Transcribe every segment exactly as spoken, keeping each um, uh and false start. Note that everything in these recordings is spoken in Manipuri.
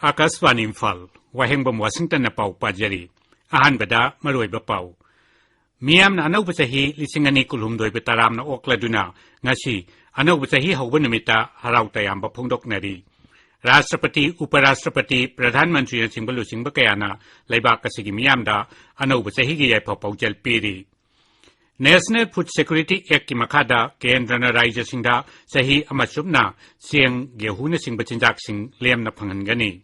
ꯑꯥꯀꯥꯁꯕꯥꯅꯤ ꯏꯝꯐꯥꯜ, ꯋꯥꯍꯦꯡꯕꯝ ꯋꯥꯁꯤꯡꯇꯟꯅ ꯄꯥꯎ ꯄꯥꯖꯔꯤ꯫ ꯑꯍꯥꯟꯕꯗ ꯃꯔꯨꯑꯣꯏꯕ ꯄꯥꯎ꯫ ꯃꯤꯌꯥꯝꯅ ꯑꯅꯧꯕ ꯆꯍꯤ ꯂꯤꯁꯤꯡ ꯑꯅꯤ ꯀꯨꯟꯍꯨꯝꯗꯣꯏꯕꯨ ꯇꯔꯥꯝꯅ ꯑꯣꯛꯂꯗꯨꯅ ꯉꯁꯤ ꯑꯅꯧꯕ ꯆꯍꯤ ꯍꯧꯕ ꯅꯨꯃꯤꯠꯇ ꯍꯔꯥꯎ ꯇꯌꯥꯝꯕ ꯐꯣꯡꯗꯣꯛꯅꯔꯤ꯫ ꯔꯥꯁꯇ꯭ꯔꯄꯇꯤ, ꯎꯄꯔꯥꯁꯇ꯭ꯔꯄꯇꯤ, ꯄ꯭ꯔꯙꯥꯟ ꯃꯟꯇ꯭ꯔꯤꯅꯆꯤꯡꯕ ꯂꯨꯆꯤꯡꯕ ꯀꯌꯥꯅ ꯂꯩꯕꯥꯛ ꯑꯁꯤꯒꯤ ꯃꯤꯌꯥꯝꯗ ꯑꯅꯧꯕ ꯆꯍꯤꯒꯤ ꯌꯥꯏꯐ ꯄꯥꯎꯖꯦꯜ ꯄꯤꯔꯤ꯫ National Food Security Actꯀꯤ ꯃꯈꯥꯗ ꯀꯦꯟꯗ꯭ꯔꯅ ꯔꯥꯖ꯭ꯌꯁꯤꯡꯗ ꯆꯍꯤ ꯑꯃ ꯆꯨꯞꯅ ꯆꯦꯡ, ꯒꯦꯍꯨꯅꯆꯤꯡꯕ ꯆꯤꯟꯖꯥꯛꯁꯤꯡ ꯂꯦꯝꯅ ꯐꯪꯍꯟꯒꯅꯤ꯫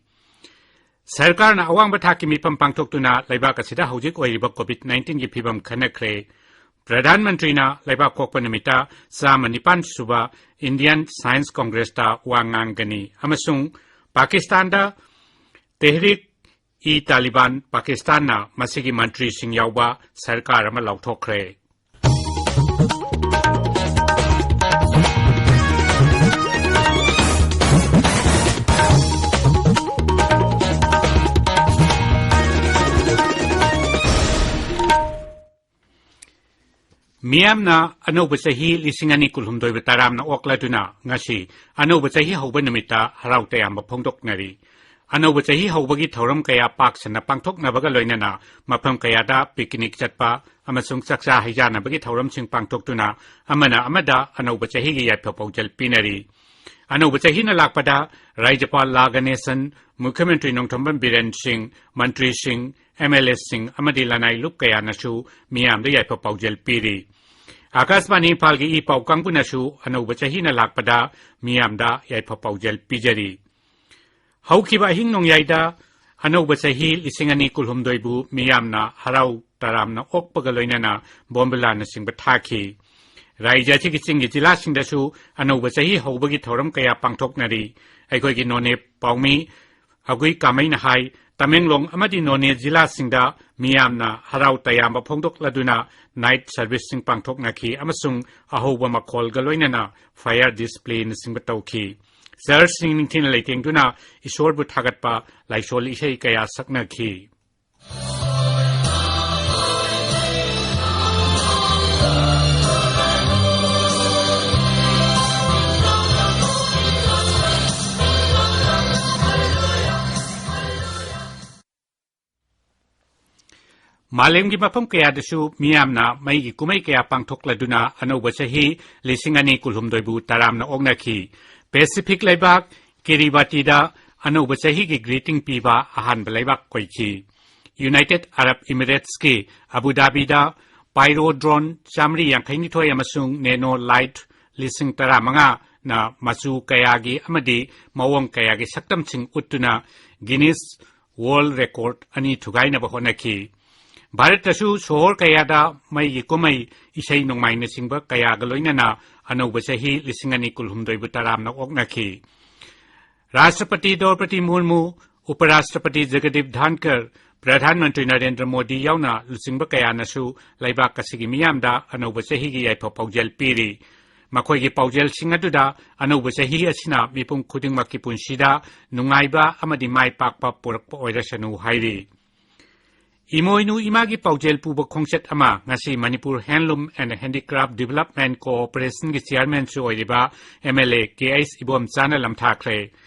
ꯁꯔꯀꯥꯔꯅ ꯑꯋꯥꯡꯕ ꯊꯥꯛꯀꯤ ꯃꯤꯐꯝ ꯄꯥꯡꯊꯣꯛꯇꯨꯅ ꯂꯩꯕꯥꯛ ꯑꯁꯤꯗ ꯍꯧꯖꯤꯛ ꯑꯣꯏꯔꯤꯕ COVID nineteenꯒꯤ ꯐꯤꯕꯝ ꯈꯟꯅꯈ꯭ꯔꯦ꯫ ꯄ꯭ꯔꯙꯥꯟ ꯃꯟꯇ꯭ꯔꯤꯅ ꯂꯩꯕꯥꯛ ꯄꯣꯛꯄ ꯅꯨꯃꯤꯠꯇ ꯆꯥꯝꯃ ꯅꯤꯄꯥꯟ ꯁꯨꯕ Indian Science Congressꯇ ꯋꯥ ꯉꯥꯡꯒꯅꯤ ꯑꯃꯁꯨꯡ ꯄꯥꯀꯤꯁꯇꯥꯟꯗ ꯇꯦꯍ꯭ꯔꯤꯛ ꯏ ꯇꯥꯂꯤꯕꯥꯟ ꯄꯥꯀꯤꯁꯇꯥꯟꯅ ꯃꯁꯤꯒꯤ ꯃꯟꯇ꯭ꯔꯤꯁꯤꯡ ꯌꯥꯎꯕ ꯁꯔꯀꯥꯔ ꯑꯃ ꯂꯥꯎꯊꯣꯛꯈ꯭ꯔꯦ꯫ ꯃꯤꯌꯥꯝꯅ ꯑꯅꯧꯕ ꯆꯍꯤ ꯂꯤꯁꯤꯡ ꯑꯅꯤ ꯀꯨꯟꯍꯨꯝꯗꯣꯏꯕꯨ ꯇꯔꯥꯝꯅ ꯑꯣꯛꯂꯗꯨꯅ ꯉꯁꯤ ꯑꯅꯧꯕ ꯆꯍꯤ ꯍꯧꯕ ꯅꯨꯃꯤꯠꯇ ꯍꯔꯥꯎ ꯇꯌꯥꯝꯕ ꯐꯣꯡꯗꯣꯛꯅꯔꯤ꯫ ꯑꯅꯧꯕ ꯆꯍꯤ ꯍꯧꯕꯒꯤ ꯊꯧꯔꯝ ꯀꯌꯥ ꯄꯥꯛ ꯁꯟꯅ ꯄꯥꯡꯊꯣꯛꯅꯕꯒ ꯂꯣꯏꯅꯅ ꯃꯐꯝ ꯀꯌꯥꯗ picnic ꯆꯠꯄ ꯑꯃꯁꯨꯡ ꯆꯥꯛꯆꯥ ꯍꯩꯖꯥꯟꯅꯕꯒꯤ ꯊꯧꯔꯝꯁꯤꯡ ꯄꯥꯡꯊꯣꯛꯇꯨꯅ ꯑꯃꯅ ꯑꯃꯗ ꯑꯅꯧꯕ ꯆꯍꯤꯒꯤ ꯌꯥꯏꯐ ꯄꯥꯎꯖꯦꯜ ꯄꯤꯅꯔꯤ꯫ ꯑꯅꯧꯕ ꯆꯍꯤꯅ ꯂꯥꯛꯄꯗ ꯔꯥꯖ꯭ꯌꯄꯥꯜ ꯂꯥ ꯒꯅꯦꯁꯟ, ꯃꯨꯈ꯭ꯌ ꯃꯟꯇ꯭ꯔꯤ ꯅꯣꯡꯊꯣꯝꯕꯝ ꯕꯤꯔꯦꯟ ꯁꯤꯡ, ꯃꯟꯇ꯭ꯔꯤꯁꯤꯡ, MLAꯁꯤꯡ ꯑꯃꯗꯤ ꯂꯅꯥꯏ ꯂꯨꯞ ꯀꯌꯥꯅꯁꯨ ꯃꯤꯌꯥꯝꯗ ꯌꯥꯏꯐ ꯄꯥꯎꯖꯦꯜ ꯄꯤꯔꯤ꯫ ꯑꯥꯀꯥꯁꯕꯥꯅꯤ ꯏꯝꯐꯥꯜꯒꯤ ꯏ ꯄꯥꯎ ꯀꯥꯡꯕꯨꯅꯁꯨ ꯑꯅꯧꯕ ꯆꯍꯤꯅ ꯂꯥꯛꯄꯗ ꯃꯤꯌꯥꯝꯗ ꯌꯥꯏꯐ ꯄꯥꯎꯖꯦꯜ ꯄꯤꯖꯔꯤ꯫ ꯍꯧꯈꯤꯕ ꯑꯍꯤꯡ ꯅꯣꯡꯌꯥꯏꯗ ꯑꯅꯧꯕ ꯆꯍꯤ ꯂꯤꯁꯤꯡ ꯑꯅꯤ ꯀꯨꯟꯍꯨꯝꯗꯣꯏꯕꯨ ꯃꯤꯌꯥꯝꯅ ꯍꯔꯥꯎ ꯇꯔꯥꯝꯅ ꯑꯣꯛꯄꯒ ꯂꯣꯏꯅꯅ ꯕꯣꯝꯕꯨꯂꯥꯅꯆꯤꯡꯕ ꯊꯥꯈꯤ꯫ ꯔꯥꯖ꯭ꯌ ꯑꯁꯤꯒꯤ ꯆꯤꯡꯒꯤ ꯖꯤꯂꯥꯁꯤꯡꯗꯁꯨ ꯑꯅꯧꯕ ꯆꯍꯤ ꯍꯧꯕꯒꯤ ꯊꯧꯔꯝ ꯀꯌꯥ ꯄꯥꯡꯊꯣꯛꯅꯔꯤ꯫ ꯑꯩꯈꯣꯏꯒꯤ ꯅꯣꯅꯦ ꯄꯥꯎꯃꯤ ꯑꯒꯨꯏ ꯀꯥꯃꯩꯅ ꯍꯥꯏ, ꯇꯃꯦꯡꯂꯣꯡ ꯑꯃꯗꯤ ꯅꯣꯅꯦ ꯖꯤꯂꯥꯁꯤꯡꯗ ꯃꯤꯌꯥꯝꯅ ꯍꯔꯥꯎ ꯇꯌꯥꯝꯕ ꯐꯣꯡꯗꯣꯛꯂꯗꯨꯅ night serviceꯁꯤꯡ ꯄꯥꯡꯊꯣꯛꯅꯈꯤ ꯑꯃꯁꯨꯡ ꯑꯍꯧꯕ ꯃꯈꯣꯜꯒ ꯂꯣꯏꯅꯅ fire displayꯅꯆꯤꯡꯕ ꯇꯧꯈꯤ꯫ ꯆꯔꯆꯁꯤꯡ ꯅꯤꯡꯊꯤꯅ ꯂꯩꯇꯦꯡꯗꯨꯅ ꯏꯁꯣꯔꯕꯨ ꯊꯥꯒꯠꯄ ꯂꯥꯏꯁꯣꯜ ꯏꯁꯩ ꯀꯌꯥ ꯁꯛꯅꯈꯤ꯫ ꯃꯥꯂꯦꯝꯒꯤ ꯃꯐꯝ ꯀꯌꯥꯗꯁꯨ ꯃꯤꯌꯥꯝꯅ ꯃꯩꯒꯤ ꯀꯨꯝꯍꯩ ꯀꯌꯥ ꯄꯥꯡꯊꯣꯛꯂꯗꯨꯅ ꯑꯅꯧꯕ ꯆꯍꯤ ꯂꯤꯁꯤꯡ ꯑꯅꯤ ꯀꯨꯟꯍꯨꯝꯗꯣꯏꯕꯨ ꯇꯔꯥꯝꯅ ꯑꯣꯛꯅꯈꯤ꯫ ꯄꯦꯁꯤꯐꯤꯛ ꯂꯩꯕꯥꯛ ꯀꯤꯔꯤꯕꯥꯇꯤꯗ ꯑꯅꯧꯕ ꯆꯍꯤꯒꯤ greeting ꯄꯤꯕ ꯑꯍꯥꯟꯕ ꯂꯩꯕꯥꯛ ꯑꯣꯏꯈꯤ꯫ ꯌꯨꯅꯥꯏꯇꯦꯗ ꯑꯔꯕ ꯏꯃꯤꯔꯦꯠꯁꯀꯤ ꯑꯕꯨ ꯙꯥꯕꯤꯗ ꯄꯥꯏꯔꯣ ꯗ꯭ꯔꯣꯟ ꯆꯥꯃꯔꯤ ꯌꯥꯡꯈꯩꯅꯤꯊꯣꯏ ꯑꯃꯁꯨꯡ ꯅꯦꯅꯣ ꯂꯥꯏꯠ ꯂꯤꯁꯤꯡ ꯇꯔꯥꯃꯉꯥꯅ ꯃꯆꯨ ꯀꯌꯥꯒꯤ ꯑꯃꯗꯤ ꯃꯑꯣꯡ ꯀꯌꯥꯒꯤ ꯁꯛꯇꯝꯁꯤꯡ ꯎꯠꯇꯨꯅ ꯒꯤꯅꯤꯁ ꯋꯥꯔꯜꯗ ꯔꯦꯀꯣꯔꯗ ꯑꯅꯤ ꯊꯨꯒꯥꯏꯅꯕ ꯍꯣꯠꯅꯈꯤ꯫ ꯚꯥꯔꯠꯇꯁꯨ ꯁꯣꯍꯣꯔ ꯀꯌꯥꯗ ꯃꯩꯒꯤ ꯀꯨꯝꯍꯩ, ꯏꯁꯩ ꯅꯣꯡꯃꯥꯏꯅꯆꯤꯡꯕ ꯀꯌꯥꯒ ꯂꯣꯏꯅꯅ ꯑꯅꯧꯕ ꯆꯍꯤ ꯂꯤꯁꯤꯡ ꯑꯅꯤ ꯀꯨꯟꯍꯨꯝꯗꯣꯏꯕꯨ ꯇꯔꯥꯝꯅ ꯑꯣꯛꯅꯈꯤ꯫ ꯔꯥꯁꯇ꯭ꯔꯄꯇꯤ ꯗ꯭ꯔꯧꯄꯗꯤ ꯃꯨꯔꯃꯨ, ꯎꯄꯔꯥꯁꯇ꯭ꯔꯄꯇꯤ ꯖꯒꯗꯤꯞ ꯙꯥꯟꯀꯔ, ꯄ꯭ꯔꯙꯥꯟ ꯃꯟꯇ꯭ꯔꯤ ꯅꯔꯦꯟꯗ꯭ꯔ ꯃꯣꯗꯤ ꯌꯥꯎꯅ ꯂꯨꯆꯤꯡꯕ ꯀꯌꯥꯅꯁꯨ ꯂꯩꯕꯥꯛ ꯑꯁꯤꯒꯤ ꯃꯤꯌꯥꯝꯗ ꯑꯅꯧꯕ ꯆꯍꯤꯒꯤ ꯌꯥꯏꯐ ꯄꯥꯎꯖꯦꯜ ꯄꯤꯔꯤ꯫ ꯃꯈꯣꯏꯒꯤ ꯄꯥꯎꯖꯦꯜꯁꯤꯡ ꯑꯗꯨꯗ ꯑꯅꯧꯕ ꯆꯍꯤ ꯑꯁꯤꯅ ꯃꯤꯄꯨꯝ ꯈꯨꯗꯤꯡꯃꯛꯀꯤ ꯄꯨꯟꯁꯤꯗ ꯅꯨꯡꯉꯥꯏꯕ ꯑꯃꯗꯤ ꯃꯥꯏ ꯄꯥꯛꯄ ꯄꯨꯔꯛꯄ ꯑꯣꯏꯔꯁꯅꯨ ꯍꯥꯏꯔꯤ꯫ ꯏꯃꯣꯏꯅꯨ ꯏꯃꯥꯒꯤ ꯄꯥꯎꯖꯦꯜ ꯄꯨꯕ ꯈꯣꯡꯆꯠ ꯑꯃ ꯉꯁꯤ Manipur handloom and handicraft development ꯀꯣꯑꯣꯄꯔꯦꯁꯟꯒꯤ ꯆꯤꯌꯥꯔꯃꯦꯟꯁꯨ ꯑꯣꯏꯔꯤꯕ M L A K H ꯏꯕꯣꯝꯆꯥꯅ ꯂꯝꯊꯥꯈ꯭ꯔꯦ꯫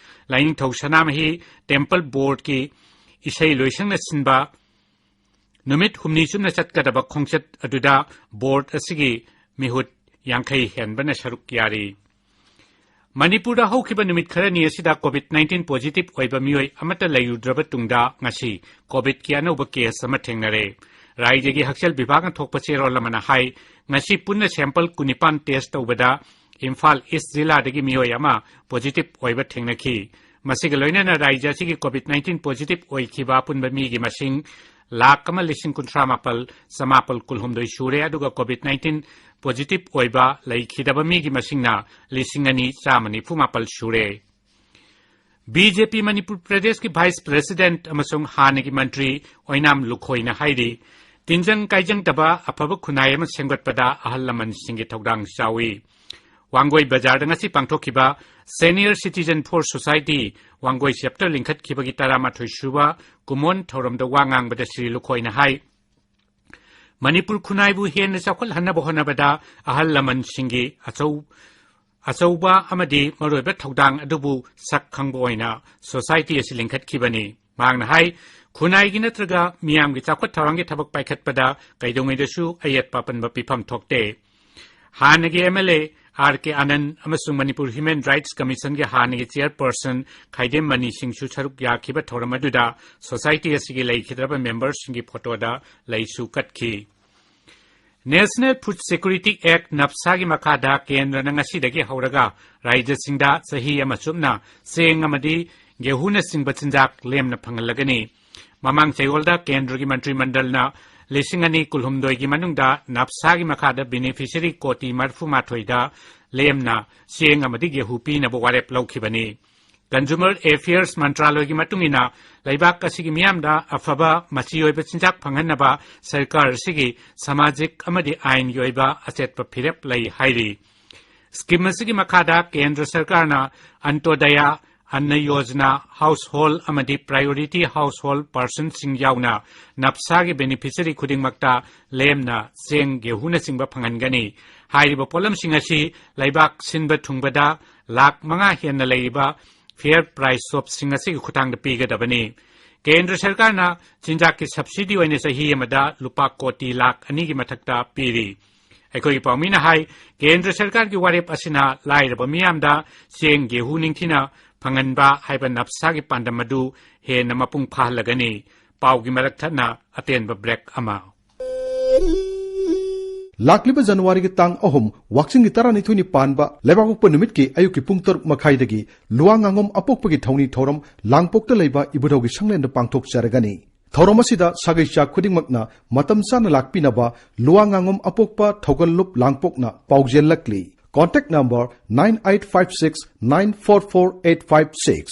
ꯂꯥꯏꯅꯤꯡꯊꯧ ꯁꯅꯥꯃꯍꯤ ꯇꯦꯝꯄꯜ ꯕꯣꯔꯗꯀꯤ ꯏꯁꯩ ꯂꯣꯏꯁꯪꯅ ꯁꯤꯟꯕ ꯅꯨꯃꯤꯠ ꯍꯨꯝꯅꯤ ꯆꯨꯞꯅ ꯆꯠꯀꯗꯕ ꯈꯣꯡꯆꯠ ꯑꯗꯨꯗ ꯕꯣꯔꯗ ꯑꯁꯤꯒꯤ ꯃꯤꯍꯨꯠ ꯌꯥꯡꯈꯩ ꯍꯦꯟꯕꯅ ꯁꯔꯨꯛ ꯌꯥꯔꯤ꯫ ꯃꯅꯤꯄꯨꯔꯗ ꯍꯧꯈꯤꯕ ꯅꯨꯃꯤꯠ ꯈꯔꯅꯤ ꯑꯁꯤꯗ ꯀꯣꯚꯤꯗ ꯅꯥꯏꯟꯇꯤꯟ ꯄꯣꯖꯤꯇꯤꯚ ꯑꯣꯏꯕ ꯃꯤꯑꯣꯏ ꯑꯃꯠꯇ ꯂꯩꯔꯨꯗ꯭ꯔꯕ ꯇꯨꯡꯗ ꯉꯁꯤ ꯀꯣꯚꯤꯗꯀꯤ ꯑꯅꯧꯕ ꯀꯦꯁ ꯑꯃ ꯊꯦꯡꯅꯔꯦ꯫ ꯔꯥꯏꯖ꯭ꯌꯒꯤ ꯍꯛꯁꯦꯜ ꯕꯤꯚꯥꯒꯅ ꯊꯣꯛꯄ ꯆꯦꯔꯣꯜ ꯑꯃꯅ ꯍꯥꯏ, ꯉꯁꯤ ꯄꯨꯟꯅ ꯁꯦꯝꯄꯜ ꯀꯨꯟꯅꯤꯄꯥꯟ ꯇꯦꯁ ꯇꯧꯕꯗ ꯏꯝꯐꯥꯜ ꯏꯁ ꯖꯤꯂꯥꯗꯒꯤ ꯃꯤꯑꯣꯏ ꯑꯃ ꯄꯣꯖꯤꯇꯤꯚ ꯑꯣꯏꯕ ꯊꯦꯡꯅꯈꯤ꯫ ꯃꯁꯤꯒ ꯂꯣꯏꯅꯅ ꯔꯥꯏꯖ꯭ꯌ ꯑꯁꯤꯒꯤ ꯀꯣꯚꯤꯗ ꯅꯥꯏꯟꯇꯤꯟ ꯄꯣꯖꯤꯇꯤꯚ ꯑꯣꯏꯈꯤꯕ ꯑꯄꯨꯟꯕ ꯃꯤꯒꯤ ꯃꯁꯤꯡ ꯂꯥꯈ ꯑꯃ ꯂꯤꯁꯤꯡ ꯀꯨꯟꯊ꯭ꯔꯥ ꯃꯥꯄꯜ ꯆꯃꯥꯄꯜ ꯀꯨꯟꯍꯨꯝꯗꯣꯏ ꯁꯨꯔꯦ, ꯑꯗꯨꯒ ꯀꯣꯚꯤꯗ ꯅꯥꯏꯟꯇꯤꯟ ꯄꯣꯖꯤꯇꯤꯚ ꯑꯣꯏꯕ ꯂꯩꯈꯤꯗꯕ ꯃꯤꯒꯤ ꯃꯁꯤꯡꯅ ꯂꯤꯁꯤꯡ ꯑꯅꯤ ꯆꯥꯝꯃ ꯅꯤꯐꯨ ꯃꯥꯄꯜ ꯁꯨꯔꯦ꯫ ꯕꯤ ꯖꯦ ꯄꯤ ꯃꯅꯤꯄꯨꯔ ꯄ꯭ꯔꯗꯦꯁꯀꯤ ꯚꯥꯏꯁ ꯄ꯭ꯔꯦꯁꯤꯗꯦꯟꯠ ꯑꯃꯁꯨꯡ ꯍꯥꯟꯅꯒꯤ ꯃꯟꯇ꯭ꯔꯤ ꯑꯣꯏꯅꯥꯝ ꯂꯨꯈꯣꯏꯅ ꯍꯥꯏꯔꯤ, ꯇꯤꯟꯖꯪ ꯀꯥꯏꯖꯪꯗꯕ ꯑꯐꯕ ꯈꯨꯟꯅꯥꯏ ꯑꯃ ꯁꯦꯝꯒꯠꯄꯗ ꯑꯍꯜ ꯂꯃꯟꯁꯤꯡꯒꯤ ꯊꯧꯗꯥꯡ ꯆꯥꯎꯏ꯫ ꯋꯥꯡꯒꯣꯏ ꯕꯖꯥꯔꯗ ꯉꯁꯤ ꯄꯥꯡꯊꯣꯛꯈꯤꯕ Senior Citizen for Society ꯋꯥꯡꯒꯣꯏ ꯆꯦꯞꯇꯔ ꯂꯤꯡꯈꯠꯈꯤꯕꯒꯤ ꯇꯔꯥꯃꯥꯊꯣꯏ ꯁꯨꯕ ꯀꯨꯃꯣꯟ ꯊꯧꯔꯝꯗ ꯋꯥ ꯉꯥꯡꯕꯗ ꯁ꯭ꯔꯤ ꯂꯨꯈꯣꯏꯅ ꯍꯥꯏ, ꯃꯅꯤꯄꯨꯔ ꯈꯨꯟꯅꯥꯏꯕꯨ ꯍꯦꯟꯅ ꯆꯥꯎꯈꯠꯍꯟꯅꯕ ꯍꯣꯠꯅꯕꯗ ꯑꯍꯜ ꯂꯃꯟꯁꯤꯡꯒꯤ ꯑꯆꯧ-, ꯑꯆꯧꯕ ꯑꯃꯗꯤ ꯃꯔꯨꯑꯣꯏꯕ ꯊꯧꯗꯥꯡ ꯑꯗꯨꯕꯨ ꯁꯛ ꯈꯪꯕ ꯑꯣꯏꯅ ꯁꯣꯁꯥꯏꯇꯤ ꯑꯁꯤ ꯂꯤꯡꯈꯠꯈꯤꯕꯅꯤ꯫ ꯃꯍꯥꯛꯅ ꯍꯥꯏ, ꯈꯨꯟꯅꯥꯏꯒꯤ ꯅꯠꯇ꯭ꯔꯒ ꯃꯤꯌꯥꯝꯒꯤ ꯆꯥꯎꯈꯠ ꯊꯧꯔꯥꯡꯒꯤ ꯊꯕꯛ ꯄꯥꯏꯈꯠꯄꯗ ꯀꯩꯗꯧꯉꯩꯗꯁꯨ ꯑꯌꯦꯠꯄ ꯑꯄꯟꯕ ꯄꯤꯐꯝ ꯊꯣꯛꯇꯦ꯫ ꯍꯥꯟꯅꯒꯤ M L A R K Anand ꯑꯃꯁꯨꯡ ꯃꯅꯤꯄꯨꯔ Human Rights Commission ꯒꯤ ꯍꯥꯟꯅꯒꯤ chairperson ꯈꯥꯏꯗꯦꯝ ꯃꯅꯤ ꯁꯤꯡꯁꯨ ꯁꯔꯨꯛ ꯌꯥꯈꯤꯕ ꯊꯧꯔꯝ ꯑꯗꯨꯗ society ꯑꯁꯤꯒꯤ ꯂꯩꯈꯤꯗ꯭ꯔꯕ member ꯁꯤꯡꯒꯤ photo ꯗ ꯂꯩꯁꯨ ꯀꯠꯈꯤ꯫ National Food Security Act, NAFSA ꯒꯤ ꯃꯈꯥꯗ ꯀꯦꯟꯗ꯭ꯔꯅ ꯉꯁꯤꯗꯒꯤ ꯍꯧꯔꯒ ꯔꯥꯖ꯭ꯌꯁꯤꯡꯗ ꯆꯍꯤ ꯑꯃ ꯆꯨꯞꯅ ꯆꯦꯡ ꯑꯃꯗꯤ ꯒꯦꯍꯨꯅꯆꯤꯡꯕ ꯆꯤꯟꯖꯥꯛ ꯂꯦꯝꯅ ꯐꯪꯍꯜꯂꯒꯅꯤ꯫ ꯃꯃꯥꯡ ꯆꯌꯣꯜꯗ ꯀꯦꯟꯗ꯭ꯔꯒꯤ ꯃꯟꯇ꯭ꯔꯤ ꯃꯟꯗꯜꯅ ꯂꯤꯁꯤꯡ ꯑꯅꯤ ꯀꯨꯟꯍꯨꯝꯗꯣꯏꯒꯤ ꯃꯅꯨꯡꯗ NAFSA ꯒꯤ ꯃꯈꯥꯗ beneficiary ꯀꯣꯇꯤ ꯃꯔꯤꯐꯨ ꯃꯥꯊꯣꯏꯗ ꯂꯦꯝꯅ ꯆꯦꯡ ꯑꯃꯗꯤ ꯒꯦꯍꯨ ꯄꯤꯅꯕ ꯋꯥꯔꯦꯞ ꯂꯧꯈꯤꯕꯅꯤ꯫ Consumer Affairs ꯃꯟꯇ꯭ꯔꯥꯂꯣꯏꯒꯤ ꯃꯇꯨꯡ ꯏꯟꯅ, ꯂꯩꯕꯥꯛ ꯑꯁꯤꯒꯤ ꯃꯤꯌꯥꯝꯗ ꯑꯐꯕ ꯃꯆꯤ ꯑꯣꯏꯕ ꯆꯤꯟꯖꯥꯛ ꯐꯪꯍꯟꯅꯕ ꯁꯔꯀꯥꯔ ꯑꯁꯤꯒꯤ ꯁꯃꯥꯖꯤꯛ ꯑꯃꯗꯤ ꯑꯥꯏꯟꯒꯤ ꯑꯣꯏꯕ ꯑꯆꯦꯠꯄ ꯐꯤꯔꯦꯞ ꯂꯩ ꯍꯥꯏꯔꯤ꯫ Scheme ꯑꯁꯤꯒꯤ ꯃꯈꯥꯗ ꯀꯦꯟꯗ꯭ꯔ ꯁꯔꯀꯥꯔꯅ ꯑꯟꯇꯣꯗꯌꯥ ꯑꯟꯅ ꯌꯣꯖꯅꯥ, ꯍꯥꯎꯁꯍꯣꯜ ꯑꯃꯗꯤ priority household personꯁꯤꯡ ꯌꯥꯎꯅ NAFSA ꯒꯤ beneficiary ꯈꯨꯗꯤꯡꯃꯛꯇ ꯂꯦꯝꯅ ꯆꯦꯡ, ꯒꯦꯍꯨꯅꯆꯤꯡꯕ ꯐꯪꯍꯟꯒꯅꯤ꯫ ꯍꯥꯏꯔꯤꯕ ꯄꯣꯠꯂꯝꯁꯤꯡ ꯑꯁꯤ ꯂꯩꯕꯥꯛ ꯁꯤꯟꯕ ꯊꯨꯡꯕꯗ ꯂꯥꯈ ꯃꯉꯥ ꯍꯦꯟꯅ ꯂꯩꯔꯤꯕ fair price shopꯁꯤꯡ ꯑꯁꯤꯒꯤ ꯈꯨꯠꯊꯥꯡꯗ ꯄꯤꯒꯗꯕꯅꯤ꯫ ꯀꯦꯟꯗ꯭ꯔ ꯁꯔꯀꯥꯔꯅ ꯆꯤꯟꯖꯥꯛꯀꯤ subsidy ꯑꯣꯏꯅ ꯆꯍꯤ ꯑꯃꯗ ꯂꯨꯄꯥ ꯀꯣꯇꯤ ꯂꯥꯈ ꯑꯅꯤꯒꯤ ꯃꯊꯛꯇ ꯄꯤꯔꯤ꯫ ꯑꯩꯈꯣꯏꯒꯤ ꯄꯥꯎꯃꯤꯅ ꯍꯥꯏ, ꯀꯦꯟꯗ꯭ꯔ ꯁꯔꯀꯥꯔꯒꯤ ꯋꯥꯔꯦꯞ ꯑꯁꯤꯅ ꯂꯥꯏꯔꯕ ꯃꯤꯌꯥꯝꯗ ꯆꯦꯡ, ꯒꯦꯍꯨ ꯅꯤꯡꯊꯤꯅ ꯐꯪꯍꯟꯕ ꯍꯥꯏꯕ NAFSA ꯒꯤ ꯄꯥꯟꯗꯝ ꯑꯗꯨ ꯍꯦꯟꯅ ꯃꯄꯨꯡ ꯐꯥꯍꯜꯂꯒꯅꯤ꯫ ꯄꯥꯎꯒꯤ ꯃꯔꯛ ꯊꯠꯅ ꯑꯇꯦꯟꯕ break ꯑꯃ꯫ ꯂꯥꯛꯂꯤꯕ ꯖꯅꯋꯥꯔꯤꯒꯤ ꯇꯥꯡ ꯑꯍꯨꯝ, ꯋꯥꯛꯆꯤꯡꯒꯤ ꯇꯔꯥꯅꯤꯊꯣꯏꯅꯤ ꯄꯥꯟꯕ ꯂꯩꯕꯥꯛꯄꯣꯛꯄ ꯅꯨꯃꯤꯠꯀꯤ ꯑꯌꯨꯛꯀꯤ ꯄꯨꯡ ꯇꯔꯨꯛ ꯃꯈꯥꯏꯗꯒꯤ ꯂꯨꯋꯥ ꯉꯥꯉꯣꯝ ꯑꯄꯣꯛꯄꯒꯤ ꯊꯧꯅꯤ ꯊꯧꯔꯝ ꯂꯥꯡꯄꯣꯛꯇ ꯂꯩꯕ ꯏꯕꯨꯙꯧꯒꯤ ꯁꯪꯂꯦꯟꯗ ꯄꯥꯡꯊꯣꯛꯆꯔꯒꯅꯤ꯫ ꯊꯧꯔꯝ ꯑꯁꯤꯗ ꯁꯥꯒꯩ ꯆꯥ ꯈꯨꯗꯤꯡꯃꯛꯅ ꯃꯇꯝ ꯆꯥꯅ ꯂꯥꯛꯄꯤꯅꯕ ꯂꯨꯋꯥ ꯉꯥꯉꯣꯝ ꯑꯄꯣꯛꯄ ꯊꯧꯒꯜꯂꯨꯞ ꯂꯥꯡꯄꯣꯛꯅ ꯄꯥꯎꯖꯦꯜꯂꯛꯂꯤ꯫ Contact number nine eight five six nine four four eight five six꯫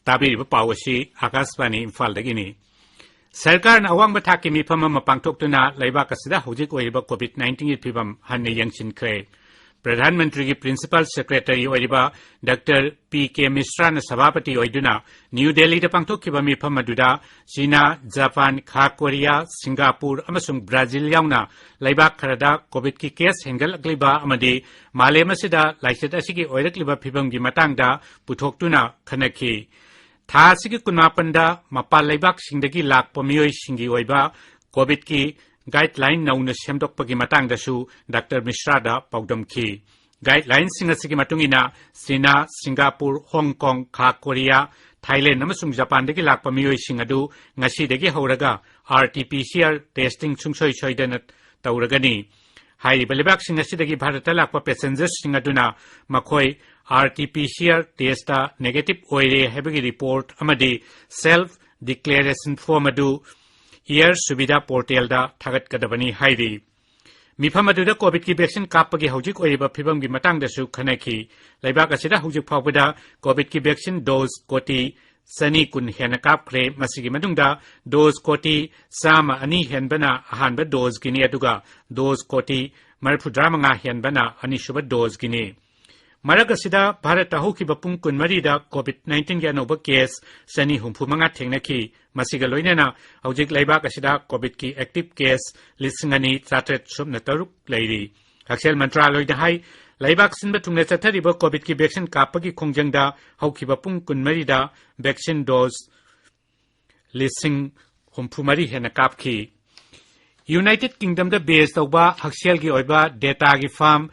ꯇꯥꯕꯤꯔꯤꯕ ꯄꯥꯎ ꯑꯁꯤ ꯑꯥꯀꯥꯁꯕꯥꯅꯤ ꯏꯝꯐꯥꯜꯗꯒꯤꯅꯤ꯫ ꯁꯔꯀꯥꯔꯅ ꯑꯋꯥꯡꯕ ꯊꯥꯛꯀꯤ ꯃꯤꯐꯝ ꯑꯃ ꯄꯥꯡꯊꯣꯛꯇꯨꯅ ꯂꯩꯕꯥꯛ ꯑꯁꯤꯗ ꯍꯧꯖꯤꯛ ꯑꯣꯏꯔꯤꯕ COVID nineteenꯒꯤ ꯐꯤꯕꯝ ꯍꯟꯅ ꯌꯦꯡꯁꯤꯟꯈ꯭ꯔꯦ꯫ ꯄ꯭ꯔꯙꯥꯟ ꯃꯟꯇ꯭ꯔꯤꯒꯤ ꯄ꯭ꯔꯤꯟꯁꯤꯄꯥꯜ ꯁꯦꯀ꯭ꯔꯦꯇꯔꯤ ꯑꯣꯏꯔꯤꯕ ꯗꯥꯛꯇꯔ ꯄꯤ ꯀꯦ ꯃꯤꯁ꯭ꯔꯥꯅ ꯁꯚꯥꯄꯇꯤ ꯑꯣꯏꯗꯨꯅ ꯅ꯭ꯌꯨ ꯗꯦꯜꯂꯤꯗ ꯄꯥꯡꯊꯣꯛꯈꯤꯕ ꯃꯤꯐꯝ ꯑꯗꯨꯗ ꯆꯤꯅꯥ, ꯖꯄꯥꯟ, ꯈꯥ ꯀꯣꯔꯤꯌꯥ, ꯁꯤꯡꯒꯥꯄꯨꯔ ꯑꯃꯁꯨꯡ ꯕ꯭ꯔꯥꯖꯤꯜ ꯌꯥꯎꯅ ꯂꯩꯕꯥꯛ ꯈꯔꯗ ꯀꯣꯚꯤꯗꯀꯤ ꯀꯦꯁ ꯍꯦꯟꯒꯠꯂꯛꯂꯤꯕ ꯑꯃꯗꯤ ꯃꯥꯂꯦꯝ ꯑꯁꯤꯗ ꯂꯥꯏꯆꯠ ꯑꯁꯤꯒꯤ ꯑꯣꯏꯔꯛꯂꯤꯕ ꯐꯤꯕꯝꯒꯤ ꯃꯇꯥꯡꯗ ꯄꯨꯊꯣꯛꯇꯨꯅ ꯈꯟꯅꯈꯤ꯫ ꯊꯥ ꯑꯁꯤꯒꯤ ꯀꯨꯟꯃꯥꯄꯟꯗ ꯃꯄꯥꯟ ꯂꯩꯕꯥꯛꯁꯤꯡꯗꯒꯤ ꯂꯥꯛꯄ ꯃꯤꯑꯣꯏꯁꯤꯡꯒꯤ ꯑꯣꯏꯕ ꯀꯣꯚꯤꯗꯀꯤ ꯒꯥꯏꯗꯂꯥꯏꯟ ꯅꯧꯅ ꯁꯦꯝꯗꯣꯛꯄꯒꯤ ꯃꯇꯥꯡꯗꯁꯨ ꯗꯥꯛꯇꯔ ꯃꯤꯁ꯭ꯔꯥꯗ ꯄꯥꯎꯗꯝꯈꯤ꯫ ꯒꯥꯏꯗꯂꯥꯏꯟꯁꯤꯡ ꯑꯁꯤꯒꯤ ꯃꯇꯨꯡ ꯏꯟꯅ ꯆꯤꯅꯥ, ꯁꯤꯡꯒꯥꯄꯨꯔ, ꯍꯣꯡ ꯀꯣꯡ, ꯈꯥ ꯀꯣꯔꯤꯌꯥ, ꯊꯥꯏꯂꯦꯟꯗ ꯑꯃꯁꯨꯡ ꯖꯄꯥꯟꯗꯒꯤ ꯂꯥꯛꯄ ꯃꯤꯑꯣꯏꯁꯤꯡ ꯑꯗꯨ ꯉꯁꯤꯗꯒꯤ ꯍꯧꯔꯒ R T P C R testing ꯁꯨꯡꯁꯣꯏ ꯁꯣꯏꯗꯅ ꯇꯧꯔꯒꯅꯤ꯫ ꯍꯥꯏꯔꯤꯕ ꯂꯩꯕꯥꯛꯁꯤꯡ ꯑꯁꯤꯗꯒꯤ ꯚꯥꯔꯠꯇ ꯂꯥꯛꯄ ꯄꯦꯁꯦꯟꯖꯔꯁꯤꯡ ꯑꯗꯨꯅ ꯃꯈꯣꯏ R T P C R test negative ꯑꯣꯏꯔꯦ ꯍꯥꯏꯕꯒꯤ ꯔꯤꯄꯣꯔꯠ ꯑꯃꯗꯤ ꯁꯦꯜꯐ ꯗꯤꯀ꯭ꯂꯦꯔꯦꯁꯟ ꯐꯣꯔꯝ ꯑꯗꯨ ꯑꯦꯌꯔ ꯁꯨꯕꯤꯙꯥ ꯄꯣꯔꯇꯦꯜꯗ ꯊꯥꯒꯠꯀꯗꯕꯅꯤ ꯍꯥꯏꯔꯤ꯫ ꯃꯤꯐꯝ ꯑꯗꯨꯗ ꯀꯣꯚꯤꯗꯀꯤ ꯚꯦꯛꯁꯤꯟ ꯀꯥꯞꯄꯒꯤ ꯍꯧꯖꯤꯛ ꯑꯣꯏꯔꯤꯕ ꯐꯤꯕꯝꯒꯤ ꯃꯇꯥꯡꯗꯁꯨ ꯈꯟꯅꯈꯤ꯫ ꯂꯩꯕꯥꯛ ꯑꯁꯤꯗ ꯍꯧꯖꯤꯛ ꯐꯥꯎꯕꯗ ꯀꯣꯚꯤꯗꯀꯤ ꯚꯦꯛꯁꯤꯟ ꯗꯣꯖ ꯀꯣꯇꯤ ꯆꯅꯤ ꯀꯨꯟ ꯍꯦꯟꯅ ꯀꯥꯞꯈ꯭ꯔꯦ꯫ ꯃꯁꯤꯒꯤ ꯃꯅꯨꯡꯗ ꯗꯣꯖ ꯀꯣꯇꯤ ꯆꯥꯝꯃ ꯑꯅꯤ ꯍꯦꯟꯕꯅ ꯑꯍꯥꯟꯕ ꯗꯣꯖꯀꯤꯅꯤ, ꯑꯗꯨꯒ ꯗꯣꯖ ꯀꯣꯇꯤ ꯃꯔꯤꯐꯨꯇꯔꯥꯃꯉꯥ ꯍꯦꯟꯕꯅ ꯑꯅꯤꯁꯨꯕ ꯗꯣꯖꯀꯤꯅꯤ꯫ ꯃꯔꯛ ꯑꯁꯤꯗ ꯚꯥꯔꯠꯇ ꯍꯧꯈꯤꯕ ꯄꯨꯡ ꯀꯨꯟꯃꯔꯤꯗ ꯀꯣꯚꯤꯗ ꯅꯥꯏꯟꯇꯤꯟꯒꯤ ꯑꯅꯧꯕ ꯀꯦꯁ ꯆꯅꯤ ꯍꯨꯝꯐꯨ ꯃꯉꯥ ꯊꯦꯡꯅꯈꯤ꯫ ꯃꯁꯤꯒ ꯂꯣꯏꯅꯅ ꯍꯧꯖꯤꯛ ꯂꯩꯕꯥꯛ ꯑꯁꯤꯗ ꯀꯣꯚꯤꯗꯀꯤ ꯑꯦꯛꯇꯤꯚ ꯀꯦꯁ ꯂꯤꯁꯤꯡ ꯑꯅꯤ ꯆꯥꯇ꯭ꯔꯦꯠ ꯁꯨꯞꯅ ꯇꯔꯨꯛ ꯂꯩꯔꯤ꯫ ꯍꯛꯁꯦꯜ ꯃꯟꯇ꯭ꯔꯥꯂꯣꯏꯅ ꯍꯥꯏ, ꯂꯩꯕꯥꯛ ꯁꯤꯟꯕ ꯊꯨꯡꯅ ꯆꯠꯊꯔꯤꯕ ꯀꯣꯚꯤꯗꯀꯤ ꯚꯦꯛꯁꯤꯟ ꯀꯥꯞꯄꯒꯤ ꯈꯣꯡꯖꯪꯗ ꯍꯧꯈꯤꯕ ꯄꯨꯡ ꯀꯨꯟꯃꯔꯤꯗ ꯚꯦꯛꯁꯤꯟ ꯗꯣꯖ ꯂꯤꯁꯤꯡ ꯍꯨꯝꯐꯨ ꯃꯔꯤ ꯍꯦꯟꯅ ꯀꯥꯞꯈꯤ꯫ ꯌꯨꯅꯥꯏꯇꯦꯗ ꯀꯤꯡꯗꯝꯗ ꯕꯦꯖ ꯇꯧꯕ ꯍꯛꯁꯦꯜꯒꯤ ꯑꯣꯏꯕ ꯗꯦꯇꯥꯒꯤ ꯐꯥꯔꯝ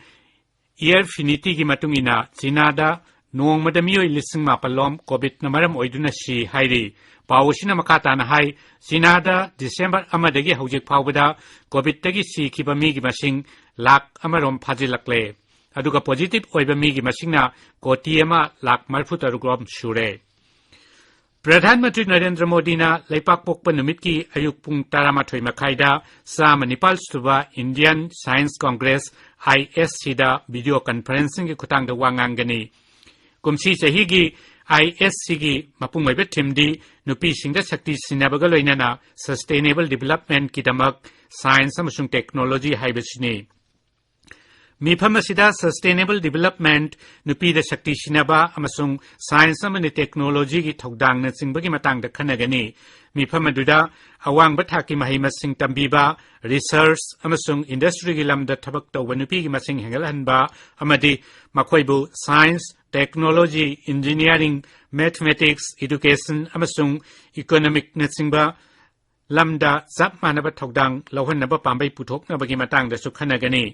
ꯏꯌꯔꯐꯤꯅꯤꯇꯤꯒꯤ ꯃꯇꯨꯡ ꯏꯟꯅ, ꯆꯤꯅꯥꯗ ꯅꯣꯡꯃꯗ ꯃꯤꯑꯣꯏ ꯂꯤꯁꯤꯡ ꯃꯥꯄꯜ ꯂꯣꯝ ꯀꯣꯚꯤꯗꯅ ꯃꯔꯝ ꯑꯣꯏꯗꯨꯅ ꯁꯤ ꯍꯥꯏꯔꯤ꯫ ꯄꯥꯎ ꯑꯁꯤꯅ ꯃꯈꯥ ꯇꯥꯅ ꯍꯥꯏ, ꯆꯤꯅꯥꯗ ꯗꯤꯁꯦꯝꯕꯔ ꯑꯃꯗꯒꯤ ꯍꯧꯖꯤꯛ ꯐꯥꯎꯕꯗ ꯀꯣꯚꯤꯗꯇꯒꯤ ꯁꯤꯈꯤꯕ ꯃꯤꯒꯤ ꯃꯁꯤꯡ ꯂꯥꯈ ꯑꯃꯔꯣꯝ ꯐꯥꯖꯤꯜꯂꯛꯂꯦ꯫ ꯑꯗꯨꯒ ꯄꯣꯖꯤꯇꯤꯚ ꯑꯣꯏꯕ ꯃꯤꯒꯤ ꯃꯁꯤꯡꯅ ꯀꯣꯇꯤ ꯑꯃ ꯂꯥꯈ ꯃꯔꯤꯐꯨ ꯇꯔꯨꯛ ꯔꯣꯝ ꯁꯨꯔꯦ꯫ ꯄ꯭ꯔꯙꯥꯟ ꯃꯟꯇ꯭ꯔꯤ ꯅꯔꯦꯟꯗ꯭ꯔ ꯃꯣꯗꯤꯅ ꯂꯩꯄꯥꯛ ꯄꯣꯛꯄ ꯅꯨꯃꯤꯠꯀꯤ ꯑꯌꯨꯛ ꯄꯨꯡ ꯇꯔꯥꯃꯥꯊꯣꯏ ꯃꯈꯥꯏꯗ ꯆꯥꯝꯃ ꯅꯤꯄꯥꯜ ꯁꯨꯕ ꯏꯟꯗꯤꯌꯟ ꯁꯥꯏꯟꯁ ꯀꯣꯡꯒ꯭ꯔꯦꯁ, ꯑꯥꯏ ꯑꯦꯁ ꯁꯤꯗ ꯚꯤꯗꯤꯑꯣ ꯀꯟꯐꯔꯦꯟꯁꯤꯡꯒꯤ ꯈꯨꯠꯊꯥꯡꯗ ꯋꯥ ꯉꯥꯡꯒꯅꯤ꯫ ꯀꯨꯝꯁꯤ ꯆꯍꯤꯒꯤ ꯑꯥꯏ ꯑꯦꯁ ꯁꯤꯒꯤ ꯃꯄꯨꯡ ꯑꯣꯏꯕ ꯊꯤꯝꯗꯤ ꯅꯨꯄꯤꯁꯤꯡꯗ ꯁꯛꯇꯤ ꯁꯤꯟꯅꯕꯒ ꯂꯣꯏꯅꯅ ꯁꯁꯇꯦꯅꯦꯕꯜ ꯗꯤꯚꯦꯂꯞꯃꯦꯟꯠꯀꯤꯗꯃꯛ ꯁꯥꯏꯟꯁ ꯑꯃꯁꯨꯡ ꯇꯦꯛꯅꯣꯂꯣꯖꯤ ꯍꯥꯏꯕꯁꯤꯅꯤ꯫ ꯃꯤꯐꯝ ꯑꯁꯤꯗ sustainable development, ꯅꯨꯄꯤꯗ ꯁꯛꯇꯤ ꯁꯤꯟꯅꯕ ꯑꯃꯁꯨꯡ science ꯑꯃꯗꯤ technologyꯒꯤ ꯊꯧꯗꯥꯡꯅꯆꯤꯡꯕꯒꯤ ꯃꯇꯥꯡꯗ ꯈꯟꯅꯒꯅꯤ꯫ ꯃꯤꯐꯝ ꯑꯗꯨꯗ ꯑꯋꯥꯡꯕ ꯊꯥꯛꯀꯤ ꯃꯍꯩ ꯃꯁꯤꯡ ꯇꯝꯕꯤꯕ, research ꯑꯃꯁꯨꯡ industryꯒꯤ ꯂꯝꯗ ꯊꯕꯛ ꯇꯧꯕ ꯅꯨꯄꯤꯒꯤ ꯃꯁꯤꯡ ꯍꯦꯟꯒꯠꯍꯟꯕ ꯑꯃꯗꯤ ꯃꯈꯣꯏꯕꯨ science, technology, engineering, mathematics, education ꯑꯃꯁꯨꯡ economicꯅꯆꯤꯡꯕ ꯂꯝꯗ ꯆꯞ ꯃꯥꯟꯅꯕ ꯊꯧꯗꯥꯡ ꯂꯧꯍꯟꯅꯕ ꯄꯥꯝꯕꯩ ꯄꯨꯊꯣꯛꯅꯕꯒꯤ ꯃꯇꯥꯡꯗꯁꯨ ꯈꯟꯅꯒꯅꯤ꯫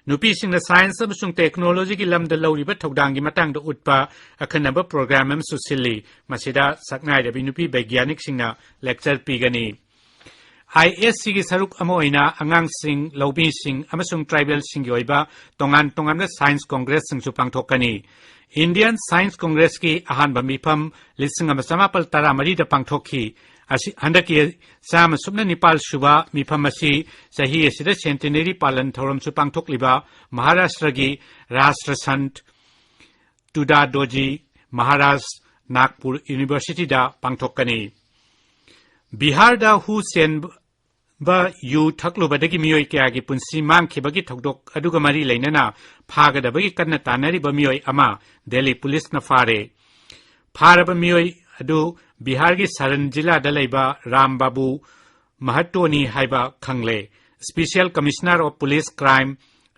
ꯅꯨꯄꯤꯁꯤꯡꯅ science ꯑꯃꯁꯨꯡ technologyꯒꯤ ꯂꯝꯗ ꯂꯧꯔꯤꯕ ꯊꯧꯗꯥꯡꯒꯤ ꯃꯇꯥꯡꯗ ꯎꯠꯄ ꯑꯈꯟꯅꯕ program ꯑꯃꯁꯨ ꯁꯤꯜꯂꯤ꯫ ꯃꯁꯤꯗ ꯁꯛꯅꯥꯏꯔꯕꯤ ꯅꯨꯄꯤ ꯕꯩꯒ꯭ꯌꯥꯅꯤꯛꯁꯤꯡꯅ lecture ꯄꯤꯒꯅꯤ꯫ ISCꯒꯤ ꯁꯔꯨꯛ ꯑꯃ ꯑꯣꯏꯅ ꯑꯉꯥꯡꯁꯤꯡ, ꯂꯧꯃꯤꯁꯤꯡ ꯑꯃꯁꯨꯡ tribalꯁꯤꯡꯒꯤ ꯑꯣꯏꯕ ꯇꯣꯉꯥꯟ ꯇꯣꯉꯥꯟꯕ science congressꯁꯤꯡꯁꯨ ꯄꯥꯡꯊꯣꯛꯀꯅꯤ꯫ Indian Science Congressꯀꯤ ꯑꯍꯥꯟꯕ ꯃꯤꯐꯝ ꯂꯤꯁꯤꯡ ꯑꯃ ꯆꯃꯥꯄꯜ ꯇꯔꯥꯃꯔꯤꯗ ꯄꯥꯡꯊꯣꯛꯈꯤ꯫ ꯑꯁꯤ, ꯍꯟꯗꯛꯀꯤ ꯆꯥꯝꯃ ꯁꯨꯞꯅ ꯅꯤꯄꯥꯜ ꯁꯨꯕ ꯃꯤꯐꯝ ꯑꯁꯤ ꯆꯍꯤ ꯑꯁꯤꯗ centenary ꯄꯥꯂꯟ ꯊꯧꯔꯝꯁꯨ ꯄꯥꯡꯊꯣꯛꯂꯤꯕ ꯃꯍꯥꯔꯥꯁꯇ꯭ꯔꯒꯤ ꯔꯥꯁꯇ꯭ꯔ ꯁꯟꯠ ꯇꯨꯗꯥꯗꯣꯖꯤ ꯃꯍꯥꯔꯥꯖ ꯅꯥꯒꯄꯨꯔ Universityꯗ ꯄꯥꯡꯊꯣꯛꯀꯅꯤ꯫ ꯕꯤꯍꯥꯔꯗ ꯍꯨ ꯆꯦꯟꯕ ꯌꯨ ꯊꯛꯂꯨꯕꯗꯒꯤ ꯃꯤꯑꯣꯏ ꯀꯌꯥꯒꯤ ꯄꯨꯟꯁꯤ ꯃꯥꯡꯈꯤꯕꯒꯤ ꯊꯧꯗꯣꯛ ꯑꯗꯨꯒ ꯃꯔꯤ ꯂꯩꯅꯅ ꯐꯥꯒꯗꯕꯒꯤ ꯀꯟꯅ ꯇꯥꯟꯅꯔꯤꯕ ꯃꯤꯑꯣꯏ ꯑꯃ ꯗꯦꯜꯂꯤ ꯄꯨꯂꯤꯁꯅ ꯐꯥꯔꯦ꯫ ꯐꯥꯔꯕ ꯃꯤꯑꯣꯏ ꯑꯗꯨ ꯕꯤꯍꯥꯔꯒꯤ ꯁꯔꯟ ꯖꯤꯂꯥꯗ ꯂꯩꯕ ꯔꯥꯝ ꯕꯥꯕꯨ ꯃꯍꯇꯣꯅꯤ ꯍꯥꯏꯕ ꯈꯪꯂꯦ꯫ Special Commissioner of Police Crime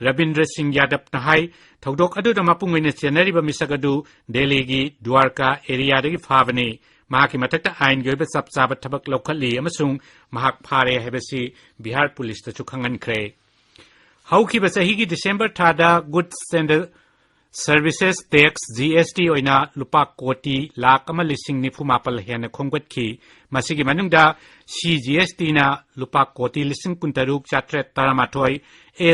Rabindra ꯁꯤꯡ ꯌꯥꯗꯕꯅ ꯍꯥꯏ, ꯊꯧꯗꯣꯛ ꯑꯗꯨꯗ ꯃꯄꯨꯡ ꯑꯣꯏꯅ ꯆꯦꯟꯅꯔꯤꯕ ꯃꯤꯁꯛ ꯑꯗꯨ ꯗꯦꯜꯂꯤꯒꯤ ꯗ꯭ꯋꯥꯔꯀꯥ areaꯗꯒꯤ ꯐꯥꯕꯅꯤ꯫ ꯃꯍꯥꯛꯀꯤ ꯃꯊꯛꯇ ꯑꯥꯏꯟꯒꯤ ꯑꯣꯏꯕ ꯆꯞ ꯆꯥꯕ ꯊꯕꯛ ꯂꯧꯈꯠꯂꯤ ꯑꯃꯁꯨꯡ ꯃꯍꯥꯛ ꯐꯥꯔꯦ ꯍꯥꯏꯕꯁꯤ ꯕꯤꯍꯥꯔ ꯄꯨꯂꯤꯁꯇꯁꯨ ꯈꯪꯍꯟꯈ꯭ꯔꯦ꯫ ꯍꯧꯈꯤꯕ ꯆꯍꯤꯒꯤ December ꯊꯥꯗ Goods and Services Tax, GST ꯑꯣꯏꯅ ꯂꯨꯄꯥ ꯀꯣꯇꯤ ꯂꯥꯈ ꯑꯃ ꯂꯤꯁꯤꯡ ꯅꯤꯐꯨ ꯃꯥꯄꯜ ꯍꯦꯟꯅ ꯈꯣꯝꯒꯠꯈꯤ꯫ ꯃꯁꯤꯒꯤ ꯃꯅꯨꯡꯗ CGSTꯅ ꯂꯨꯄꯥ ꯀꯣꯇꯤ ꯂꯤꯁꯤꯡ ꯀꯨꯟꯇꯔꯨꯛ ꯆꯥꯇ꯭ꯔꯦꯠ ꯇꯔꯥꯃꯥꯊꯣꯏ,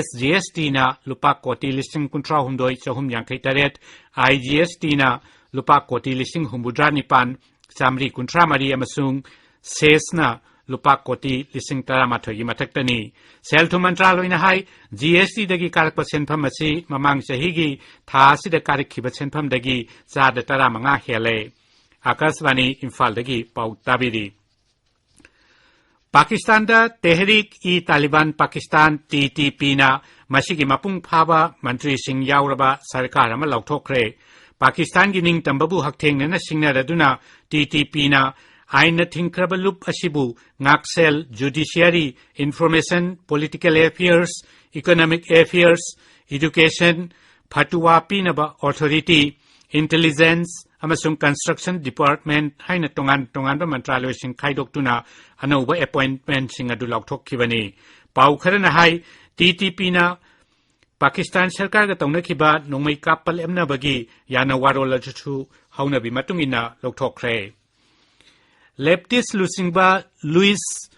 SGSTꯅ ꯂꯨꯄꯥ ꯀꯣꯇꯤ ꯂꯤꯁꯤꯡ ꯀꯨꯟꯊ꯭ꯔꯥ ꯍꯨꯝꯗꯣꯏ ꯆꯍꯨꯝ ꯌꯥꯡꯈꯩ ꯇꯔꯦꯠ, IGSTꯅ ꯂꯨꯄꯥ ꯀꯣꯇꯤ ꯂꯤꯁꯤꯡ ꯍꯨꯝꯐꯨꯇꯔꯥ ꯅꯤꯄꯥꯟ ꯆꯥꯃꯔꯤ ꯀꯨꯟꯊ꯭ꯔꯥ ꯃꯔꯤ ꯑꯃꯁꯨꯡ SEZꯅ ꯂꯨꯄꯥ ꯀꯣꯇꯤ ꯂꯤꯁꯤꯡ ꯇꯔꯥꯃꯥꯊꯣꯏꯒꯤ ꯃꯊꯛꯇꯅꯤ꯫ ꯁꯦꯜ ꯊꯨꯝ ꯃꯟꯇ꯭ꯔꯥꯂꯣꯏꯅ ꯍꯥꯏ, GSTꯗꯒꯤ ꯀꯥꯔꯛꯄ ꯁꯦꯟꯐꯝ ꯑꯁꯤ ꯃꯃꯥꯡ ꯆꯍꯤꯒꯤ ꯊꯥ ꯑꯁꯤꯗ ꯀꯥꯔꯛꯈꯤꯕ ꯁꯦꯟꯐꯝꯗꯒꯤ ꯆꯥꯗ ꯇꯔꯥꯃꯉꯥ ꯍꯦꯜꯂꯦ꯫ ꯑꯥꯀꯥꯁꯕꯥꯅꯤ ꯏꯝꯐꯥꯜꯗꯒꯤ ꯄꯥꯎ ꯇꯥꯕꯤꯔꯤ꯫ ꯄꯥꯀꯤꯁꯇꯥꯟꯗ ꯇꯦꯍꯔꯤꯛ ꯏ ꯇꯥꯂꯤꯕꯥꯟ ꯄꯥꯀꯤꯁꯇꯥꯟ, TTPꯅ ꯃꯁꯤꯒꯤ ꯃꯄꯨꯡ ꯐꯥꯕ ꯃꯟꯇ꯭ꯔꯤꯁꯤꯡ ꯌꯥꯎꯔꯕ ꯁꯔꯀꯥꯔ ꯑꯃ ꯂꯥꯎꯊꯣꯛꯈ꯭ꯔꯦ꯫ ꯄꯥꯀꯤꯁꯇꯥꯟꯒꯤ ꯅꯤꯡꯇꯝꯕꯕꯨ ꯍꯛꯊꯦꯡꯅꯅ ꯁꯤꯡꯅꯔꯗꯨꯅ ꯇꯤ ꯇꯤ ꯄꯤꯅ ꯑꯥꯏꯟꯅ ꯊꯤꯡꯈ꯭ꯔꯕ ꯂꯨꯞ ꯑꯁꯤꯕꯨ ꯉꯥꯛꯁꯦꯜ, judiciary, information, political affairs, economic affairs, education, ꯐꯇꯨꯋꯥ ꯄꯤꯅꯕ ꯑꯣꯊꯣꯔꯤꯇꯤ, ꯏꯟꯇꯦꯂꯤꯖꯦꯟꯁ ꯑꯃꯁꯨꯡ ꯀꯟꯁꯇ꯭ꯔꯛꯁꯟ ꯗꯤꯄꯥꯔꯠꯃꯦꯟꯠ ꯍꯥꯏꯅ ꯇꯣꯉꯥꯟ ꯇꯣꯉꯥꯟꯕ ꯃꯟꯇ꯭ꯔꯥꯂꯣꯏꯁꯤꯡ ꯈꯥꯏꯗꯣꯛꯇꯨꯅ ꯑꯅꯧꯕ ꯑꯦꯄꯣꯏꯟꯠꯃꯦꯟꯠꯁꯤꯡ ꯑꯗꯨ ꯂꯥꯎꯊꯣꯛꯈꯤꯕꯅꯤ꯫ ꯄꯥꯎ ꯈꯔꯅ ꯍꯥꯏ, ꯇꯤ ꯇꯤ ꯄꯤꯅ ꯄꯥꯀꯤꯁꯇꯥꯟ ꯁꯔꯀꯥꯔꯒ ꯇꯧꯅꯈꯤꯕ ꯅꯣꯡꯃꯩ ꯀꯥꯞꯄ ꯂꯦꯞꯅꯕꯒꯤ ꯌꯥꯅ ꯋꯥꯔꯣꯜ ꯑꯗꯨꯁꯨ ꯍꯧꯅꯕꯤ ꯃꯇꯨꯡ ꯏꯟꯅ ꯂꯧꯊꯣꯛꯈ꯭ꯔꯦ꯫ ꯂꯦꯞꯇꯤꯁ ꯂꯨꯆꯤꯡꯕ ꯂꯨꯏꯁ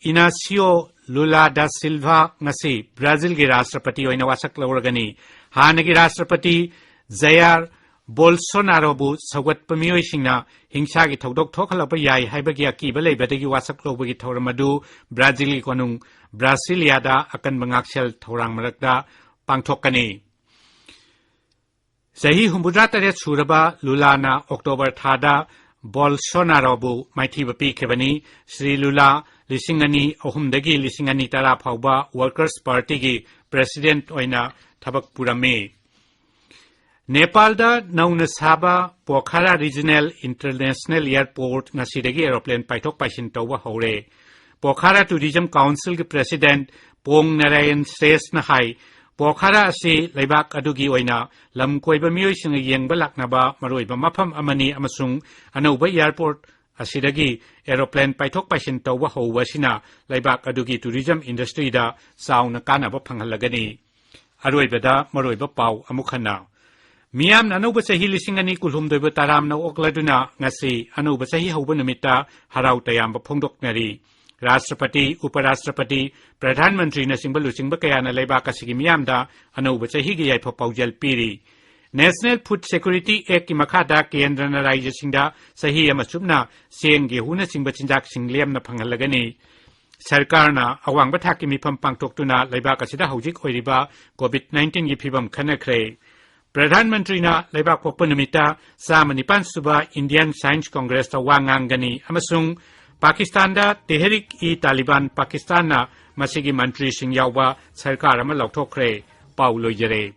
ꯏꯅꯥꯁꯤꯌꯣ ꯂꯨꯂꯥ ꯗꯥ ꯁꯤꯜꯚꯥ ꯉꯁꯤ ꯕ꯭ꯔꯥꯖꯤꯜꯒꯤ ꯔꯥꯁꯇ꯭ꯔꯄꯇꯤ ꯑꯣꯏꯅ ꯋꯥꯁꯛ ꯂꯧꯔꯒꯅꯤ꯫ ꯍꯥꯟꯅꯒꯤ ꯔꯥꯁꯇ꯭ꯔꯄꯇꯤ ꯖꯌꯥꯔ ꯕꯣꯜꯁꯣꯅꯥꯔꯣꯕꯨ ꯁꯧꯒꯠꯄ ꯃꯤꯑꯣꯏꯁꯤꯡꯅ ꯍꯤꯡꯁꯥꯒꯤ ꯊꯧꯗꯣꯛ ꯊꯣꯛꯍꯜꯂꯛꯄ ꯌꯥꯏ ꯍꯥꯏꯕꯒꯤ ꯑꯀꯤꯕ ꯂꯩꯕꯗꯒꯤ ꯋꯥꯁꯛ ꯂꯧꯕꯒꯤ ꯊꯧꯔꯝ ꯑꯗꯨ ꯕ꯭ꯔꯥꯖꯤꯜꯒꯤ ꯀꯣꯅꯨꯡ ꯕ꯭ꯔꯥꯁꯤꯂꯤꯌꯥꯗ ꯑꯀꯟꯕ ꯉꯥꯛꯁꯦꯜ ꯊꯧꯔꯥꯡ ꯃꯔꯛꯇ ꯄꯥꯡꯊꯣꯛꯀꯅꯤ꯫ ꯆꯍꯤ ꯍꯨꯝꯐꯨꯇꯔꯥ ꯇꯔꯦꯠ ꯁꯨꯔꯕ ꯂꯨꯂꯥꯅ ꯑꯣꯛꯇꯣꯕꯔ ꯊꯥꯗ ꯕꯣꯜꯁꯣꯅꯥꯔꯣꯕꯨ ꯃꯥꯏꯊꯤꯕ ꯄꯤꯈꯤꯕꯅꯤ꯫ ꯁ꯭ꯔꯤ ꯂꯨꯂꯥ ꯂꯤꯁꯤꯡ ꯑꯅꯤ ꯑꯍꯨꯝꯗꯒꯤ ꯂꯤꯁꯤꯡ ꯑꯅꯤ ꯇꯔꯥ ꯐꯥꯎꯕ ꯋꯥꯔꯀꯔꯁ ꯄꯥꯔꯇꯤꯒꯤ ꯄ꯭ꯔꯦꯁꯤꯗꯦꯟꯠ ꯑꯣꯏꯅ ꯊꯕꯛ ꯄꯨꯔꯝꯃꯤ꯫ ꯅꯦꯄꯥꯜꯗ ꯅꯧꯅ ꯁꯥꯕ ꯄꯣꯈꯥꯔꯥ ꯔꯤꯖꯅꯦꯜ ꯏꯟꯇꯔꯅꯦꯁꯅꯦꯜ ꯑꯦꯌꯔꯄꯣꯔꯠ ꯉꯁꯤꯗꯒꯤ ꯑꯦꯔꯣꯄ꯭ꯂꯦꯟ ꯄꯥꯏꯊꯣꯛ ꯄꯥꯏꯁꯤꯟ ꯇꯧꯕ ꯍꯧꯔꯦ꯫ ꯄꯣꯈꯥꯔꯥ ꯇꯨꯔꯤꯖꯝ ꯀꯥꯎꯟꯁꯤꯜꯒꯤ ꯄ꯭ꯔꯦꯁꯤꯗꯦꯟꯠ ꯄꯣꯡ ꯅꯥꯔꯥꯌꯟ ꯁ꯭ꯔꯦꯁꯅ ꯍꯥꯏ, ꯄꯣꯈꯥꯔꯥ ꯑꯁꯤ ꯂꯩꯕꯥꯛ ꯑꯗꯨꯒꯤ ꯑꯣꯏꯅ ꯂꯝ ꯀꯣꯏꯕ ꯃꯤꯑꯣꯏꯁꯤꯡꯅ ꯌꯦꯡꯕ ꯂꯥꯛꯅꯕ ꯃꯔꯨꯑꯣꯏꯕ ꯃꯐꯝ ꯑꯃꯅꯤ ꯑꯃꯁꯨꯡ ꯑꯅꯧꯕ ꯑꯦꯌꯔꯄꯣꯔꯠ ꯑꯁꯤꯗꯒꯤ ꯑꯦꯔꯣꯄ꯭ꯂꯦꯟ ꯄꯥꯏꯊꯣꯛ ꯄꯥꯏꯁꯤꯟ ꯇꯧꯕ ꯍꯧꯕ ꯑꯁꯤꯅ ꯂꯩꯕꯥꯛ ꯑꯗꯨꯒꯤ ꯇꯨꯔꯤꯖꯝ ꯏꯟꯗꯁꯇ꯭ꯔꯤꯗ ꯆꯥꯎꯅ ꯀꯥꯟꯅꯕ ꯐꯪꯍꯜꯂꯒꯅꯤ꯫ ꯑꯔꯣꯏꯕꯗ ꯃꯔꯨꯑꯣꯏꯕ ꯄꯥꯎ ꯑꯃꯨꯛ ꯍꯟꯅ꯫ ꯃꯤꯌꯥꯝꯅ ꯑꯅꯧꯕ ꯆꯍꯤ ꯂꯤꯁꯤꯡ ꯑꯅꯤ ꯀꯨꯟꯍꯨꯝꯗꯣꯏꯕꯨ ꯇꯔꯥꯝꯅ ꯑꯣꯛꯂꯗꯨꯅ ꯉꯁꯤ ꯑꯅꯧꯕ ꯆꯍꯤ ꯍꯧꯕ ꯅꯨꯃꯤꯠꯇ ꯍꯔꯥꯎ ꯇꯌꯥꯝꯕ ꯐꯣꯡꯗꯣꯛꯅꯔꯤ꯫ ꯔꯥꯁꯇ꯭ꯔꯄꯇꯤ, ꯎꯄ ꯔꯥꯁꯇ꯭ꯔꯄꯇꯤ, ꯄ꯭ꯔꯙꯥꯟ ꯃꯟꯇ꯭ꯔꯤꯅꯆꯤꯡꯕ ꯂꯨꯆꯤꯡꯕ ꯀꯌꯥꯅ ꯂꯩꯕꯥꯛ ꯑꯁꯤꯒꯤ ꯃꯤꯌꯥꯝꯗ ꯑꯅꯧꯕ ꯆꯍꯤꯒꯤ ꯌꯥꯏꯐ ꯄꯥꯎꯖꯦꯜ ꯄꯤꯔꯤ꯫ ꯅꯦꯁꯅꯦꯜ ꯐꯨꯗ ꯁꯦꯀ꯭ꯌꯨꯔꯤꯇꯤ ꯑꯦꯛꯀꯤ ꯃꯈꯥꯗ ꯀꯦꯟꯗ꯭ꯔꯅ ꯔꯥꯖ꯭ꯌꯁꯤꯡꯗ ꯆꯍꯤ ꯑꯃ ꯆꯨꯞꯅ ꯆꯦꯡ, ꯒꯦꯍꯨꯅꯆꯤꯡꯕ ꯆꯤꯟꯖꯥꯛꯁꯤꯡ ꯂꯦꯝꯅ ꯐꯪꯍꯜꯂꯒꯅꯤ꯫ ꯁꯔꯀꯥꯔꯅ ꯑꯋꯥꯡꯕ ꯊꯥꯛꯀꯤ ꯃꯤꯐꯝ ꯄꯥꯡꯊꯣꯛꯇꯨꯅ ꯂꯩꯕꯥꯛ ꯑꯁꯤꯗ ꯍꯧꯖꯤꯛ ꯑꯣꯏꯔꯤꯕ ꯀꯣꯚꯤꯗ ꯅꯥꯏꯟꯇꯤꯟꯒꯤ ꯐꯤꯕꯝ ꯈꯟꯅꯈ꯭ꯔꯦ꯫ ꯄ꯭ꯔꯙꯥꯟ ꯃꯟꯇ꯭ꯔꯤꯅ ꯂꯩꯕꯥꯛ ꯄꯣꯛꯄ ꯅꯨꯃꯤꯠꯇ ꯆꯥꯝꯃ ꯅꯤꯄꯥꯟ ꯁꯨꯕ ꯏꯟꯗꯤꯌꯟ ꯁꯥꯏꯟꯁ ꯀꯣꯡꯒ꯭ꯔꯦꯁꯇ ꯋꯥ ꯉꯥꯡꯒꯅꯤ ꯑꯃꯁꯨꯡ ꯄꯥꯀꯤꯁꯇꯥꯟꯗ ꯇꯦꯍꯔꯤꯛ ꯏ ꯇꯥꯂꯤꯕꯥꯟ ꯄꯥꯀꯤꯁꯇꯥꯟꯅ ꯃꯁꯤꯒꯤ ꯃꯟꯇ꯭ꯔꯤꯁꯤꯡ ꯌꯥꯎꯕ ꯁꯔꯀꯥꯔ ꯑꯃ ꯂꯧꯊꯣꯛꯈ꯭ꯔꯦ꯫ ꯄꯥꯎ ꯂꯣꯏꯖꯔꯦ꯫